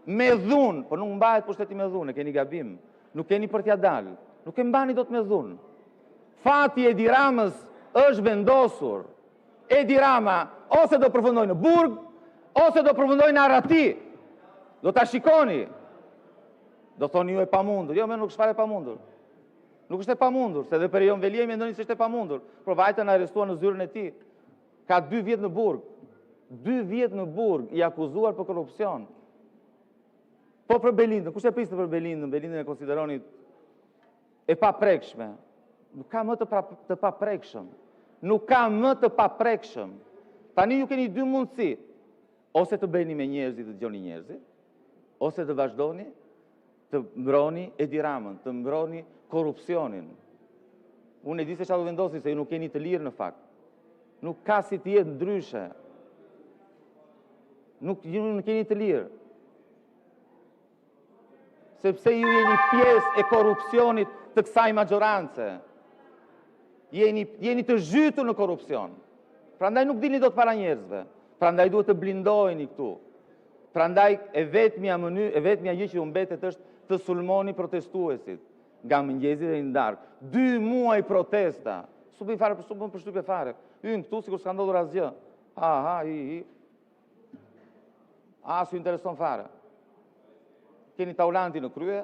Me dhunë, por nuk mbahet pushteti me dhunë, e keni gabim. Nuk keni për t'ia dalë. Nuk e mbani dot me dhunë. Fati i Edi Ramës është vendosur. Edi Rama ose do përfundojë në burg, ose do përfundojë në arrati. Do ta shikoni. Do thoni ju e pamundur. Jo, më nuk është fare e pamundur. Nuk është e pamundur, se edhe për Erion Veliaj mendoni se është e pamundur. Por vajtën e arrestuan në zyrën e tij. Ka dy vjet në burg. Dy vjet në burg i akuzuar për korrupsion. Po për Belindën, kush e priste për Belindën? Belindën e konsideronit e paprekshme. Nuk ka më të, pra, të paprekshëm. Nuk ka më të paprekshëm. Tani ju keni dy mundësi. Ose të bëheni me njerëzit, të dëgjoni njerëzit, ose të vazhdoni të mbroni Edi Ramën, të mbroni korrupsionin. Unë e di se çfarë do vendosni, se ju nuk jeni të lirë në fakt. Nuk ka si të jetë ndryshe. Nuk, ju nuk jeni të lirë. Sepse ju jeni pjesë e korrupsionit të kësaj maxhorance. Jeni, jeni të zhytur në korrupsion. Prandaj nuk dilni dot para njerëzve. Prandaj duhet të blindoheni këtu. Prandaj e vetmja mënyrë, e vetmja gjë që ju mbetet është të sulmoni protestuesit nga mëngjesi deri në darkë. Dy muaj protesta. S'u bëj fare, s'u bën përshtypje fare. Hyjnë këtu sikur s'ka ndodhur asgjë. Ha ha hi hi. A, s'ju intereson fare. Keni Taulantin në krye.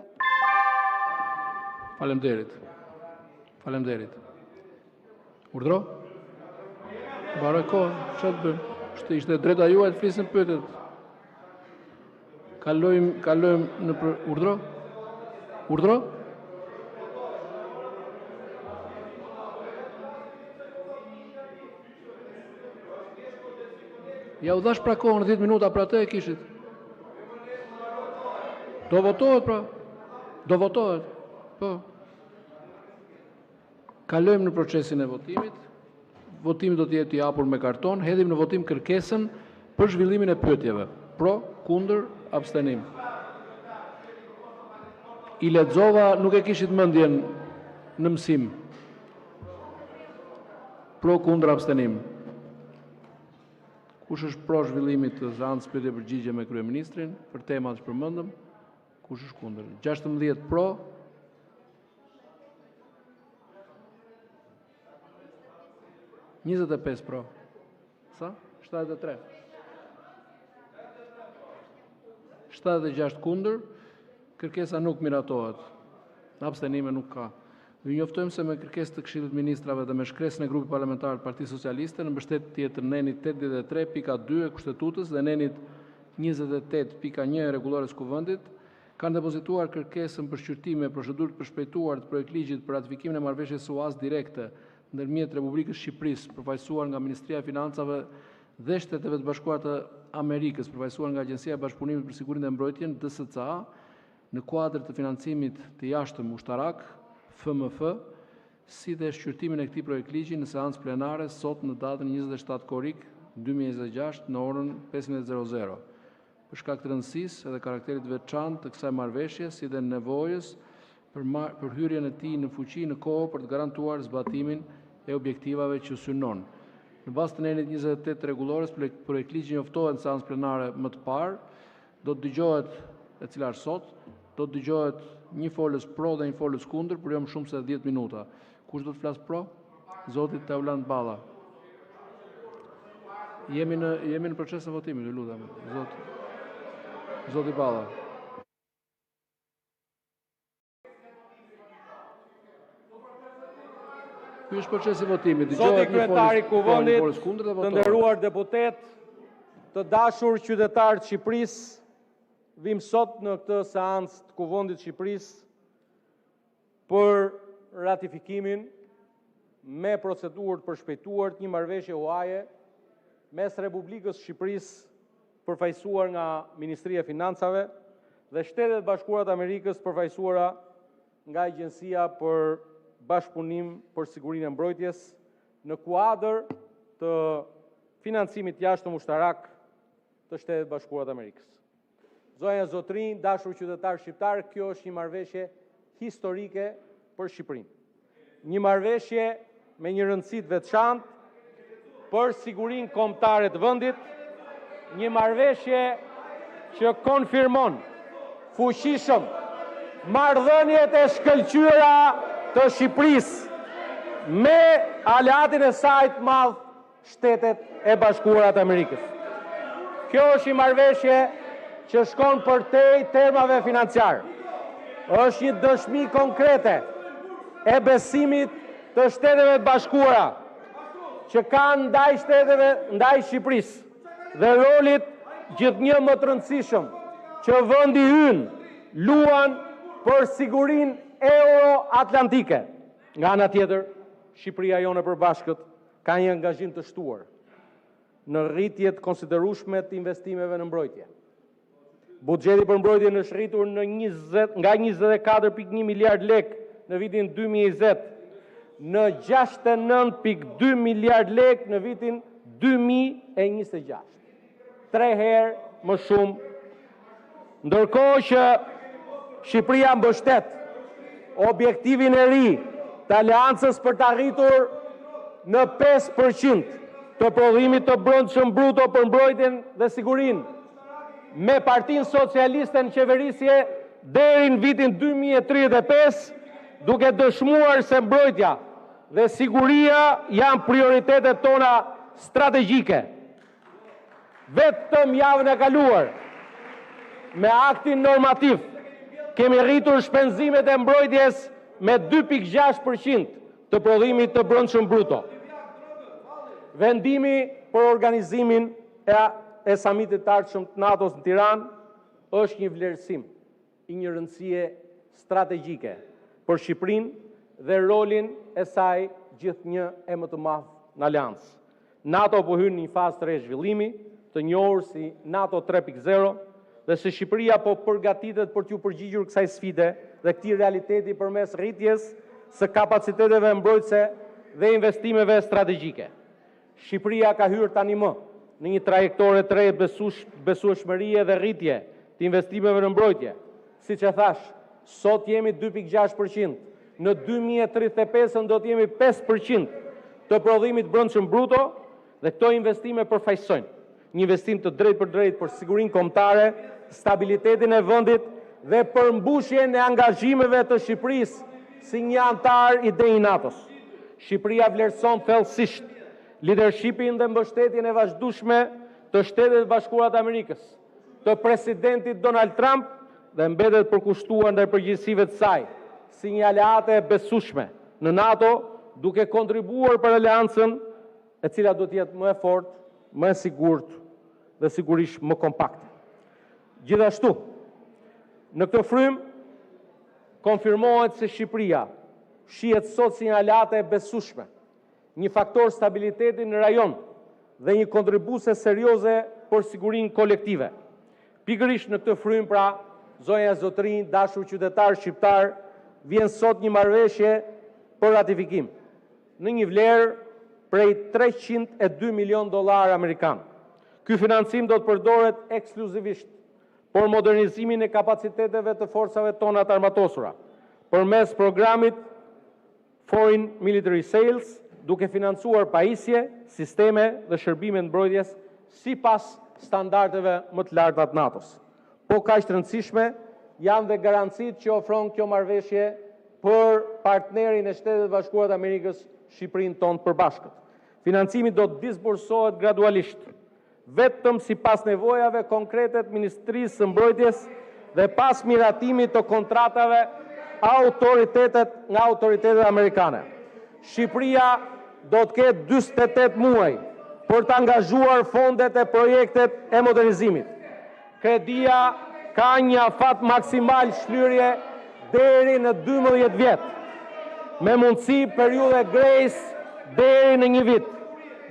Faleminderit. Faleminderit. Urdhëro? Mbaroi koha, çfarë të bëjmë? Ishte ishte e drejta juaj të flisni pyetjet. Kalojmë, kalojmë në për urdhëro? Urdhëro? Jua dhashë pra kohën 10 minuta për atë e kishit. Do votohet pra. Do votohet. Po. Kalojmë në procesin e votimit. Votimi do të jetë i hapur me karton. Hedhim në votim kërkesën për zhvillimin e pyetjeve. Pro, kundër, abstenim. I lexova, nuk e kishit mendjen në mësim. Pro kundër abstenim. Kush është pro zhvillimit të seancës pyetje përgjigje me kryeministrin për temat që përmendëm? Kush është kundër? 16 pro. 25 pro. Sa? 73. 76 kundër. Kërkesa nuk miratohet. Abstenime nuk ka. Ju njoftojmë se me kërkesë të Këshillit të Ministrave dhe me shkresën e Grupit Parlamentar të Partisë Socialiste në mbështetje të nenit 83 pika 2 e Kushtetutës dhe nenit 28 pika 1 e Rregullores së Kuvendit, kanë depozituar kërkesën për shqyrtim me procedurë të përshpejtuar të projektligjit për ratifikimin e marrëveshjes së huas direkte ndërmjet Republikës së Shqipërisë, përfaqësuar nga Ministria e Financave dhe Shteteve të Bashkuara të Amerikës, përfaqësuar nga Agjencia e Bashkëpunimit për Sigurinë dhe Mbrojtjen, DSCA, në kuadër të financimit të jashtëm ushtarak, FMF, si dhe shqyrtimin e këtij projektligji në seancë plenare sot në datën 27 korrik 2026 në orën 15:00. Për shkak të rëndësisë dhe karakterit të veçantë të kësaj marrëveshje, si dhe nevojës për për hyrjen e tij në fuqi në kohë për të garantuar zbatimin e objektivave që synon. Në bazë të nenit 28 të Rregullores, projektligji njoftohet në seancë plenare më të parë, do të dëgjohet, e cila është sot, do të dëgjohet një folës pro dhe një folës kundër për jo më shumë se 10 minuta. Kush do të flasë pro? Zoti Taulant Balla. Jemi në jemi në procesin e votimit, ju lutem. Zot Zoti Balla. Ky është procesi i votimit. Dëgjohet një folës pro, një folës kundër dhe votohet. Të nderuar deputetë, të dashur qytetarë të Shqipërisë, vijmë sot në këtë seancë të Kuvendit të Shqipërisë për ratifikimin me procedurë të përshpejtuar të një marrëveshje huaje mes Republikës së Shqipërisë, përfaqësuar nga Ministria e Financave dhe Shteteve të Bashkuara të Amerikës, përfaqësuara nga Agjencia për Bashkëpunim për Sigurinë e Mbrojtjes, në kuadër të financimit të jashtëm ushtarak të Shteteve të Bashkuara të Amerikës. Zonja e zotërinj, të dashur qytetarë shqiptarë, kjo është një marrëveshje historike për Shqipërinë. Një marrëveshje me një rëndësi të veçantë për sigurinë kombëtare të vendit, një marrëveshje që konfirmon fuqishëm marrëdhëniet e shkëlqyera të Shqipërisë me aleatin e saj të madh, Shtetet e Bashkuara të Amerikës. Kjo është një marrëveshje që shkon përtej termave financiarë. Është një dëshmi konkrete e besimit të Shteteve të Bashkuara që kanë ndaj shteteve, ndaj Shqipërisë dhe rolit gjithnjë më të rëndësishëm që vendi ynë luan për sigurinë euroatlantike. Nga ana tjetër, Shqipëria jonë e përbashkët ka një angazhim të shtuar në rritje të konsiderueshme të investimeve në mbrojtje. Buxheti për mbrojtjen është rritur në 20, nga 24.1 miliard lekë në vitin 2020 në 69.2 miliard lekë në vitin 2026. Tre herë më shumë. Ndërkohë që Shqipëria mbështet objektivin e ri të Aleancës për të arritur në 5% të prodhimit të brendshëm bruto për mbrojtjen dhe sigurinë, me Partinë Socialiste në qeverisje deri në vitin 2035, duke dëshmuar se mbrojtja dhe siguria janë prioritetet tona strategjike. Vetëm javën e kaluar, me aktin normativ, kemi rritur shpenzimet e mbrojtjes me 2.6% të prodhimit të brendshëm bruto. Vendimi për organizimin e, e samitit të ardhshëm të NATO-s në Tiranë është një vlerësim i një rëndësie strategjike për Shqipërinë dhe rolin e saj gjithnjë e më të madh në aleancë. NATO po hyn në një fazë të re zhvillimi, të njohur si NATO 3.0, dhe se Shqipëria po përgatitet për t'iu përgjigjur kësaj sfide dhe këtij realiteti përmes rritjes së kapaciteteve mbrojtëse dhe investimeve strategjike. Shqipëria ka hyrë tani më në një trajektore të re besueshmërie dhe rritje të investimeve në mbrojtje. Siç e thashë, sot jemi 2.6%, në 2035-ën do të jemi 5% të prodhimit të brendshëm bruto dhe këto investime përfaqësojnë një investim të drejtpërdrejtë për sigurinë kombëtare, stabilitetin e vendit dhe përmbushjen e angazhimeve të Shqipërisë si një anëtar i denjë i NATO-s. Shqipëria vlerëson thellësisht lidershipin dhe mbështetjen e vazhdueshme të Shteteve të Bashkuara të Amerikës, të presidentit Donald Trump dhe mbetet përkushtuar ndaj përgjegjësive të saj si një aleate e besueshme në NATO, duke kontribuar për aleancën e cila do të jetë më e fortë, më e sigurt dhe sigurisht më kompakte. Gjithashtu, në këtë frymë konfirmohet se Shqipëria shihet sot si një aleate e besueshme, një faktor stabiliteti në rajon dhe një kontribuese serioze për sigurinë kolektive. Pikërisht në këtë frymë, pra, zonja e zotërinj, dashur qytetarë shqiptarë, vjen sot një marrëveshje për ratifikim në një vlerë prej 302 milion dollarë amerikanë. Ky financim do të përdoret ekskluzivisht për modernizimin e kapaciteteve të forcave tona të armatosura përmes programit Foreign Military Sales, duke financuar pajisje, sisteme dhe shërbime të mbrojtjes sipas standardeve më të larta të NATO-s. Po kaq të rëndësishme janë dhe garancitë që ofron kjo marrëveshje për partnerin e Shteteve të Bashkuara të Amerikës, Shqipërinë tonë të përbashkët. Financimi do të disbursohet gradualisht, vetëm sipas nevojave konkrete të Ministrisë së Mbrojtjes dhe pas miratimit të kontratave autoritetet nga autoritetet amerikane. Shqipëria do të ketë 48 muaj për të angazhuar fondet e projektet e modernizimit. Kredia ka një afat maksimal shlyerje deri në 12 vjet, me mundësi periudhe grace deri në një vit.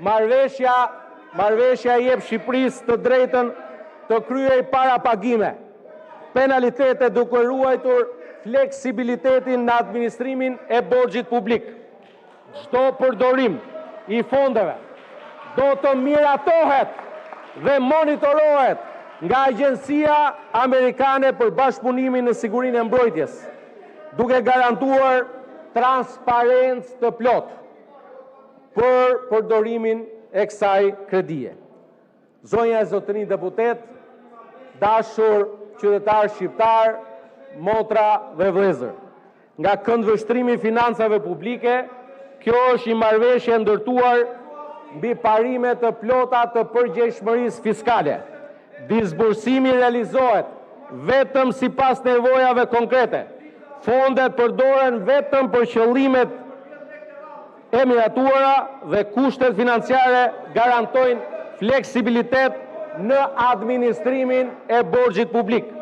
Marrëveshja marrëveshja i jep Shqipërisë të drejtën të kryejë parapagime, penalitete duke ruajtur fleksibilitetin në administrimin e borxhit publik. Çdo përdorim i fondeve do të miratohet dhe monitorohet nga Agjencia Amerikane për Bashkëpunimin në Sigurinë e Mbrojtjes, duke garantuar transparencë të plotë për përdorimin e kësaj kredie. Zonja e zotërinj deputetë, Dashur qytetarë shqiptarë, motra dhe vëllezër, nga këndvështrimi i financave publike, kjo është një marrëveshje e ndërtuar mbi parime të plota të përgjegjshmërisë fiskale. Disbursimi realizohet vetëm sipas nevojave konkrete. Fondet përdoren vetëm për qëllimet e miratuara dhe kushtet financiare garantojnë fleksibilitet në administrimin e borxhit publik.